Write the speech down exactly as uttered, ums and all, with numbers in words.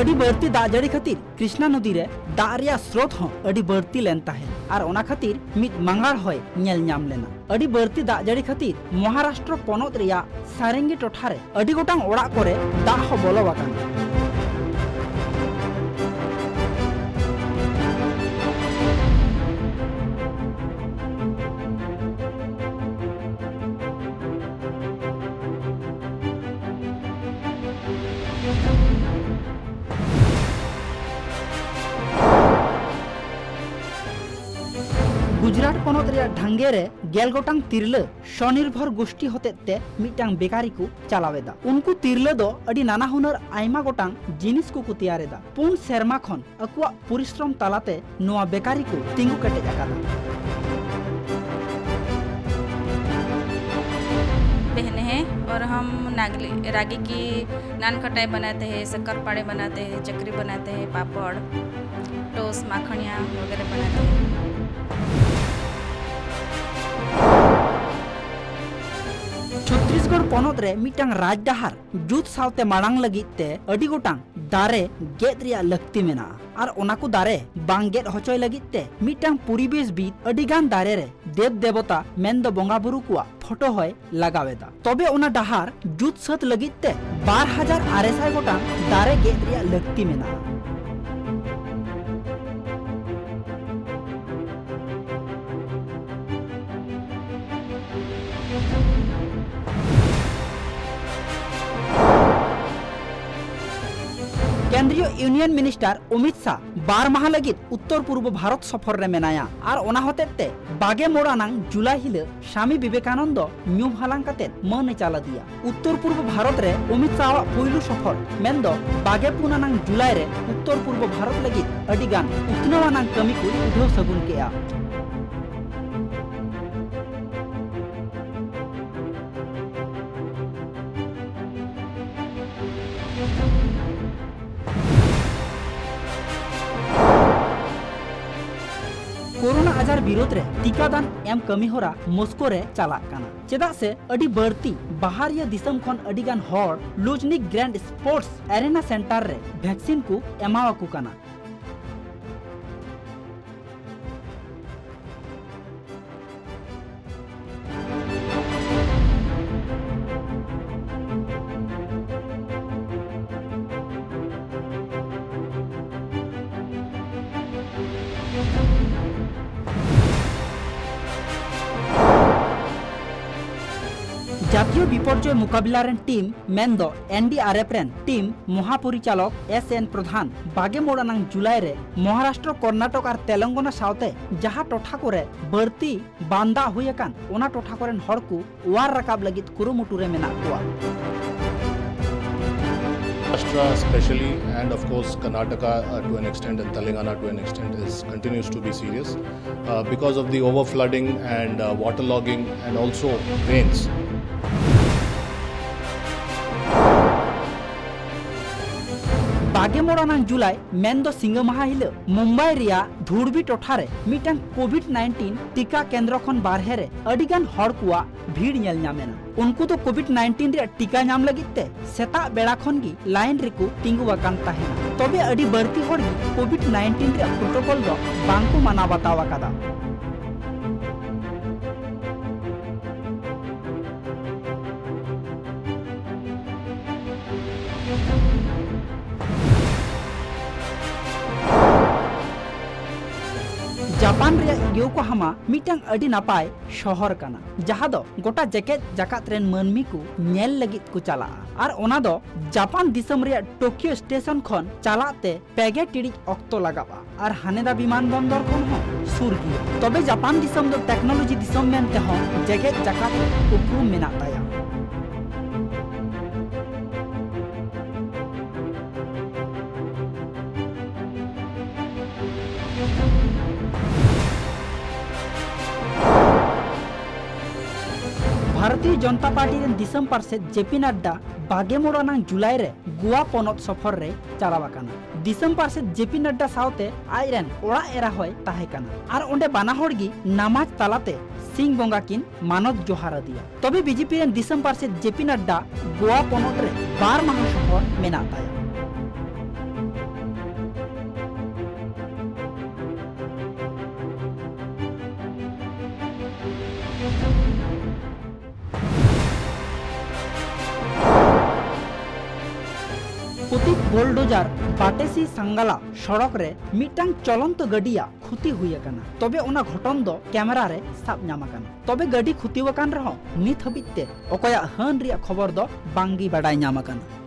ᱟᱹᱰᱤ ᱵᱟᱹᱲᱛᱤ ᱫᱟᱜ ᱡᱟᱹᱲᱤ ᱠᱷᱟᱹᱛᱤᱨ ᱠᱨᱤᱥᱱᱟ ᱱᱚᱫᱤ ᱨᱮ ᱫᱟᱜ ᱨᱮᱭᱟᱜ ᱥᱨᱳᱛ ᱦᱚᱸ ᱟᱹᱰᱤ ᱵᱟᱹᱲᱛᱤ ᱞᱮᱱ ᱛᱟᱦᱮᱸᱫ ᱟᱨ ᱚᱱᱟ ᱠᱷᱟᱹᱛᱤᱨ ᱢᱤᱫ ᱢᱟᱸᱜᱟᱲ ᱦᱚᱭ ᱧᱮᱞ ᱧᱟᱢ ᱞᱮᱱᱟ᱾ ᱟᱹᱰᱤ ᱵᱟᱹᱲᱛᱤ ᱫᱟᱜ ᱡᱟᱹᱲᱤ ᱠᱷᱟᱹᱛᱤᱨ ᱢᱚᱦᱟᱨᱟᱥᱴᱨᱚ ᱯᱚᱱᱚᱛ ᱨᱮᱭᱟᱜ ᱥᱟᱨᱮᱝᱜᱤ ᱴᱚᱴᱷᱟ ᱨᱮ ᱟᱹᱰᱤ ᱜᱚᱴᱟᱝ ᱚᱲᱟᱜ ᱠᱚᱨᱮ ᱫᱟᱜ ᱦᱚᱸ ᱵᱚᱞᱚ ᱟᱠᱟᱱᱟ᱾ ᱜᱩᱡᱽᱨᱟᱴ ᱯᱚᱱᱚᱛ ᱨᱮᱭᱟᱜ ᱰᱷᱟᱝᱜᱮ ᱨᱮ ᱜᱮᱞ ᱜᱚᱴᱟᱝ ᱛᱤᱨᱞᱟᱹ ᱥᱚᱱᱤᱨᱵᱷᱚᱨ ᱜᱩᱥᱴᱤ ᱦᱚᱛᱮᱛ ᱛᱮ ᱢᱤᱫᱴᱟᱝ ᱵᱮᱠᱟᱨᱤ ᱠᱚ ᱪᱟᱞᱟᱣ ᱮᱫᱟ᱾ ᱩᱱᱠᱩ ᱛᱤᱨᱞᱟᱹ ᱫᱚ ᱟᱹᱰᱤ ᱱᱟᱱᱟ ᱦᱩᱱᱟᱹᱨ ᱟᱭᱢᱟ ᱜᱚᱴᱟᱝ ᱡᱤᱱᱤᱥ ᱠᱚᱠᱚ ᱛᱮᱭᱟᱨ ᱮᱫᱟ᱾ ᱯᱩᱱ ᱥᱮᱨᱢᱟ ᱠᱷᱚᱱ ᱟᱠᱚᱣᱟᱜ ᱯᱚᱨᱤᱥᱨᱚᱢ ᱛᱟᱞᱟᱛᱮ ᱱᱚᱣᱟ ᱵᱮᱠᱟᱨᱤ ᱠᱚ ᱛᱤᱸᱜᱩ ᱠᱮᱴᱮᱡ ᱟᱠᱟᱫᱟ᱾ बहनें हैं और हम नागली रागी की नान खटाई बनाते हैं, शक्कर पाड़े बनाते हैं, चकरी बनाते हैं, पापड़, टोस्ट, माखनिया वगैरह बनाते हैं। ᱪᱷᱚᱛᱨᱤᱥᱜᱚᱲ ᱯᱚᱱᱚᱛ ᱨᱮ ᱢᱤᱫᱴᱟᱝ ᱨᱟᱡᱽᱰᱟᱦᱟᱨ ᱡᱩᱛ ᱥᱟᱶᱛᱮ ᱢᱟᱲᱟᱝ ᱞᱟᱹᱜᱤᱫ ᱛᱮ ᱟᱹᱰᱤ ᱜᱚᱴᱟᱝ ᱫᱟᱨᱮ ᱜᱮᱫ ᱨᱮᱭᱟᱜ ᱞᱟᱹᱠᱛᱤ ᱢᱮᱱᱟᱜᱼᱟ ᱟᱨ ᱚᱱᱟ ᱠᱚ ᱫᱟᱨᱮ ᱵᱟᱝ ᱜᱮᱫ ᱦᱚᱪᱚᱭ ᱞᱟᱹᱜᱤᱫ ᱛᱮ ᱢᱤᱫᱴᱟᱝ ᱯᱚᱨᱤᱵᱮᱥᱵᱤᱫ ᱟᱹᱰᱤ ᱜᱟᱱ ᱫᱟᱨᱮ ᱨᱮ ᱫᱮᱵ ᱫᱮᱵᱚᱛᱟ ᱢᱮᱱᱫᱚ ᱵᱚᱸᱜᱟ ᱵᱩᱨᱩ ᱠᱚᱣᱟᱜ ᱯᱷᱳᱴᱳ ᱦᱚᱸᱭ ᱞᱟᱜᱟᱣ ᱮᱫᱟ᱾ ᱛᱚᱵᱮ ᱚᱱᱟ ᱰᱟᱦᱟᱨ ᱡᱩᱛ ᱥᱟᱹᱛ ᱞᱟᱹᱜᱤᱫ ᱛᱮ ᱵᱟᱨ ᱦᱟᱡᱟᱨ ᱟᱨᱮ ᱥᱟᱭ ᱜᱚᱴᱟᱝ ᱫᱟᱨᱮ ᱜᱮᱫ ᱨᱮᱭᱟᱜ ᱞᱟᱹᱠᱛᱤ ᱢᱮᱱᱟᱜᱼᱟ᱾ ᱠᱮᱱᱫᱨᱤᱭᱚ ᱤᱭᱩᱱᱤᱭᱚᱱ ᱢᱤᱱᱤᱥᱴᱟᱨ ᱚᱢᱤᱛ ᱥᱟᱦ ᱵᱟᱨ ᱢᱟᱦᱟ ᱞᱟᱹᱜᱤᱫ ᱩᱛᱛᱚᱨ ᱯᱩᱨᱵᱚ ᱵᱷᱟᱨᱚᱛ ᱥᱚᱯᱷᱚᱨ ᱨᱮ ᱢᱮᱱᱟᱭᱟ ᱟᱨ ᱚᱱᱟ ᱦᱚᱛᱮᱛ ᱛᱮ ᱵᱟᱜᱮ ᱢᱚᱬ ᱟᱱᱟᱝ ᱡᱩᱞᱟᱭ ᱦᱤᱞᱟᱹᱜ ᱥᱟᱢᱤ ᱵᱤᱵᱮᱠᱟᱱᱚᱱᱫᱚ ᱧᱩᱢ ᱦᱟᱞᱟᱝ ᱠᱟᱛᱮ ᱢᱟᱹᱱ ᱮ ᱪᱟᱞ ᱟᱫᱮᱭᱟ᱾ ᱩᱛᱛᱚᱨ ᱯᱩᱨᱵᱚ ᱵᱷᱟᱨᱚᱛ ᱨᱮ ᱚᱢᱤᱛ ᱥᱟᱦᱟᱣᱟᱜ ᱯᱩᱭᱞᱩ ᱥᱚᱯᱷᱚᱨ ᱢᱮᱱᱫᱚ ᱵᱟᱜᱮ ᱯᱩᱱ ᱟᱱᱟᱝ ᱡᱩᱞᱟᱭ ᱨᱮ ᱩᱛᱛᱚᱨ ᱯᱩᱨᱵᱚ ᱵᱷᱟᱨᱚᱛ ᱞᱟᱹᱜᱤᱫ ᱟᱹᱰᱤ ᱜᱟᱱ ᱩᱛᱱᱟᱹᱣ ᱟᱱᱟᱝ ᱠᱟᱹᱢᱤ ᱠᱚᱭ ᱩᱰᱷᱟᱹᱣ ᱥᱟᱹᱜᱩᱱ ᱠᱮᱜᱼᱟ᱾ ᱠᱳᱨᱳᱱᱟ ᱟᱡᱟᱨ ᱵᱤᱨᱩᱫᱷ ᱨᱮ ᱴᱤᱠᱟ ᱫᱟᱱ ᱮᱢ ᱠᱟᱹᱢᱤ ᱦᱚᱨᱟ ᱢᱚᱥᱠᱳ ᱨᱮ ᱪᱟᱞᱟᱜ ᱠᱟᱱᱟ, ᱪᱮᱫᱟᱜ ᱥᱮ ᱟᱹᱰᱤ ᱵᱟᱹᱲᱛᱤ ᱵᱟᱦᱟᱨᱤᱭᱟᱹ ᱫᱤᱥᱚᱢ ᱠᱷᱚᱱ ᱟᱹᱰᱤ ᱜᱟᱱ ᱦᱚᱲ ᱞᱩᱡᱽᱱᱤᱠ ᱜᱨᱮᱱᱰ ᱥᱯᱳᱨᱴᱥ ᱮᱨᱮᱱᱟ ᱥᱮᱱᱴᱟᱨ ᱨᱮ ᱵᱷᱮᱠᱥᱤᱱ ᱠᱚ ᱮᱢᱟᱣᱟᱠᱚ ᱠᱟᱱᱟ᱾ ᱡᱟᱛᱤᱭᱚ ᱵᱤᱯᱚᱨᱡᱚᱭ ᱢᱩᱠᱟᱵᱤᱞᱟ ᱨᱮᱱ ᱴᱤᱢ ᱢᱮᱱᱫᱚ ᱮᱱ ᱰᱤ ᱟᱨ ᱮᱯᱷ ᱨᱮᱱ ᱴᱤᱢ ᱢᱚᱦᱟᱯᱚᱨᱤᱪᱟᱞᱚᱠ ᱮᱥ ᱮᱱ ᱯᱨᱚᱫᱷᱟᱱ ᱵᱟᱜᱮ ᱢᱚᱬ ᱟᱱᱟᱝ ᱡᱩᱞᱟᱭ ᱨᱮ ᱢᱚᱦᱟᱨᱟᱥᱴᱨᱚ, ᱠᱚᱨᱱᱟᱴᱚᱠ ᱟᱨ ᱛᱮᱞᱚᱝᱜᱚᱱᱟ ᱥᱟᱶᱛᱮ ᱡᱟᱦᱟᱸ ᱴᱚᱴᱷᱟ ᱠᱚᱨᱮ ᱵᱟᱹᱲᱛᱤ ᱵᱟᱱ ᱫᱟᱜ ᱦᱩᱭ ᱟᱠᱟᱱ, ᱚᱱᱟ ᱴᱚᱴᱷᱟ ᱠᱚᱨᱮᱱ ᱦᱚᱲ ᱠᱚ ᱚᱣᱟᱨ ᱨᱟᱠᱟᱵ ᱞᱟᱹᱜᱤᱫ ᱠᱩᱨᱩᱢᱩᱴᱩ ᱨᱮ ᱢᱮᱱᱟᱜ ᱠᱚᱣᱟ᱾ Maharashtra especially, and of course Karnataka uh, to an extent, and Telangana to an extent, is continues to be serious uh, because of the overflooding and uh, waterlogging and also rains. ᱵᱟᱜᱮ ᱢᱚᱬ ᱟᱱᱟᱝ ᱡᱩᱞᱟᱭ ᱢᱮᱱᱫᱚ ᱥᱤᱸᱜᱟᱹ ᱢᱟᱦᱟ ᱦᱤᱞᱳᱜ ᱢᱩᱢᱵᱟᱭ ᱨᱮᱭᱟᱜ ᱫᱷᱩᱲᱵᱤ ᱴᱚᱴᱷᱟ ᱨᱮ ᱢᱤᱫᱴᱟᱝ ᱠᱳᱵᱷᱤᱰ ᱱᱟᱭᱤᱱᱴᱤᱱ ᱴᱤᱠᱟ ᱠᱮᱱᱫᱨᱚ ᱠᱷᱚᱱ ᱵᱟᱨᱦᱮ ᱨᱮ ᱟᱹᱰᱤ ᱜᱟᱱ ᱦᱚᱲ ᱠᱚᱣᱟᱜ ᱵᱷᱤᱲ ᱧᱮᱞ ᱧᱟᱢ ᱮᱱᱟ᱾ ᱩᱱᱠᱩ ᱫᱚ ᱠᱳᱵᱷᱤᱰ ᱱᱟᱭᱤᱱᱴᱤᱱ ᱨᱮᱭᱟᱜ ᱴᱤᱠᱟ ᱧᱟᱢ ᱞᱟᱹᱜᱤᱫ ᱛᱮ ᱥᱮᱛᱟᱜ ᱵᱮᱲᱟ ᱠᱷᱚᱱ ᱜᱮ ᱞᱟᱭᱤᱱ ᱨᱮᱠᱚ ᱛᱤᱸᱜᱩ ᱟᱠᱟᱱ ᱛᱟᱦᱮᱱᱟ᱾ ᱛᱚᱵᱮ ᱟᱹᱰᱤ ᱵᱟᱹᱲᱛᱤ ᱦᱚᱲ ᱜᱮ ᱠᱳᱵᱷᱤᱰ ᱱᱟᱭᱤᱱᱴᱤᱱ ᱨᱮᱭᱟᱜ ᱯᱨᱳᱴᱳᱠᱚᱞ ᱫᱚ ᱵᱟᱝ ᱠᱚ ᱢᱟᱱᱟᱣ ᱵᱟᱛᱟᱣ ᱟᱠᱟᱫᱟ᱾ ᱡᱟᱯᱟᱱ ᱨᱮᱭᱟᱜ ᱤᱭᱳᱠᱳᱦᱟᱢᱟ ᱢᱤᱫᱴᱟᱝ ᱟᱹᱰᱤ ᱱᱟᱯᱟᱭ ᱥᱚᱦᱚᱨ ᱠᱟᱱᱟ, ᱡᱟᱦᱟᱸ ᱫᱚ ᱜᱚᱴᱟ ᱡᱮᱜᱮᱛ ᱡᱟᱠᱟᱛ ᱨᱮᱱ ᱢᱟᱹᱱᱢᱤ ᱠᱚ ᱧᱮᱞ ᱞᱟᱹᱜᱤᱫ ᱠᱚ ᱪᱟᱞᱟᱜᱼᱟ᱾ ᱟᱨ ᱚᱱᱟ ᱫᱚ ᱡᱟᱯᱟᱱ ᱫᱤᱥᱚᱢ ᱨᱮᱭᱟᱜ ᱴᱳᱠᱤᱭᱳ ᱥᱴᱮᱥᱚᱱ ᱠᱷᱚᱱ ᱪᱟᱞᱟᱜ ᱛᱮ ᱯᱮ ᱜᱮ ᱴᱤᱲᱤᱡ ᱚᱠᱛᱚ ᱞᱟᱜᱟᱜᱼᱟ ᱟᱨ ᱦᱟᱱᱮᱫᱟ ᱵᱤᱢᱟᱱ ᱵᱚᱱᱫᱚᱨ ᱠᱷᱚᱱ ᱦᱚᱸ ᱥᱩᱨ ᱜᱮᱭᱟ᱾ ᱛᱚᱵᱮ ᱡᱟᱯᱟᱱ ᱫᱤᱥᱚᱢ ᱫᱚ ᱴᱮᱠᱱᱳᱞᱚᱡᱤ ᱫᱤᱥᱚᱢ ᱢᱮᱱᱛᱮ ᱦᱚᱸ ᱡᱮᱜᱮᱛ ᱡᱟᱠᱟᱛ ᱨᱮ ᱩᱯᱨᱩᱢ ᱢᱮᱱᱟᱜ ᱛᱟᱭᱟ᱾ ᱵᱷᱟᱨᱚᱛᱤᱭᱚ ᱡᱚᱱᱚᱛᱟ ᱯᱟᱨᱴᱤ ᱨᱮᱱ ᱫᱤᱥᱚᱢ ᱯᱟᱨᱥᱮᱛ ᱡᱮ ᱯᱤ ᱱᱟᱰᱰᱟ ᱵᱟᱜᱮ ᱢᱚᱬ ᱟᱱᱟᱝ ᱡᱩᱞᱟᱭ ᱨᱮ ᱜᱳᱣᱟ ᱯᱚᱱᱚᱛ ᱥᱚᱯᱷᱚᱨ ᱨᱮᱭ ᱪᱟᱞᱟᱣ ᱟᱠᱟᱱᱟ᱾ ᱫᱤᱥᱚᱢ ᱯᱟᱨᱥᱮᱛ ᱡᱮ ᱯᱤ ᱱᱟᱰᱰᱟ ᱥᱟᱶᱛᱮ ᱟᱡ ᱨᱮᱱ ᱚᱲᱟᱜ ᱮᱨᱟ ᱦᱚᱸᱭ ᱛᱟᱦᱮᱸ ᱠᱟᱱᱟ ᱟᱨ ᱚᱸᱰᱮ ᱵᱟᱱᱟ ᱦᱚᱲ ᱜᱮ ᱱᱟᱢᱟᱡᱽ ᱛᱟᱞᱟᱛᱮ ᱥᱤᱧ ᱵᱚᱸᱜᱟ ᱠᱤᱱ ᱢᱟᱱᱚᱛ ᱡᱚᱦᱟᱨ ᱟᱫᱮᱭᱟ᱾ ᱛᱚᱵᱮ ᱵᱤ ᱡᱮ ᱯᱤ ᱨᱮᱱ ᱫᱤᱥᱚᱢ ᱯᱟᱨᱥᱮᱛ ᱡᱮ ᱯᱤ ᱱᱟᱰᱰᱟ ᱜᱳᱣᱟ ᱯᱚᱱᱚᱛ ᱨᱮ ᱵᱟᱨ ᱢᱟᱦᱟ ᱥᱚᱯᱷᱚᱨ ᱢᱮᱱᱟᱜ ᱛᱟᱭᱟ᱾ ᱯᱚᱛᱤᱛ ᱵᱳᱞᱰᱳᱡᱟᱨ ᱵᱟᱴᱮᱥᱤ ᱥᱟᱝᱜᱟᱞᱟ ᱥᱚᱲᱚᱠ ᱨᱮ ᱢᱤᱫᱴᱟᱝ ᱪᱚᱞᱚᱱᱛᱚ ᱜᱟᱹᱰᱤᱭᱟᱜ ᱠᱷᱩᱛᱤ ᱦᱩᱭ ᱟᱠᱟᱱᱟ, ᱛᱚᱵᱮ ᱚᱱᱟ ᱜᱷᱚᱴᱚᱱ ᱫᱚ ᱠᱮᱢᱮᱨᱟ ᱨᱮ ᱥᱟᱵ ᱧᱟᱢ ᱟᱠᱟᱱᱟ᱾ ᱛᱚᱵᱮ ᱜᱟᱹᱰᱤ ᱠᱷᱩᱛᱤ ᱟᱠᱟᱱ ᱨᱮᱦᱚᱸ ᱱᱤᱛ ᱦᱟᱹᱵᱤᱡ ᱛᱮ ᱚᱠᱚᱭᱟᱜ ᱦᱟᱹᱱ ᱨᱮᱭᱟᱜ ᱠᱷᱚᱵᱚᱨ ᱫᱚ ᱵᱟᱝ ᱜᱮ ᱵᱟᱰᱟᱭ ᱧᱟᱢ ᱟᱠᱟᱱᱟ᱾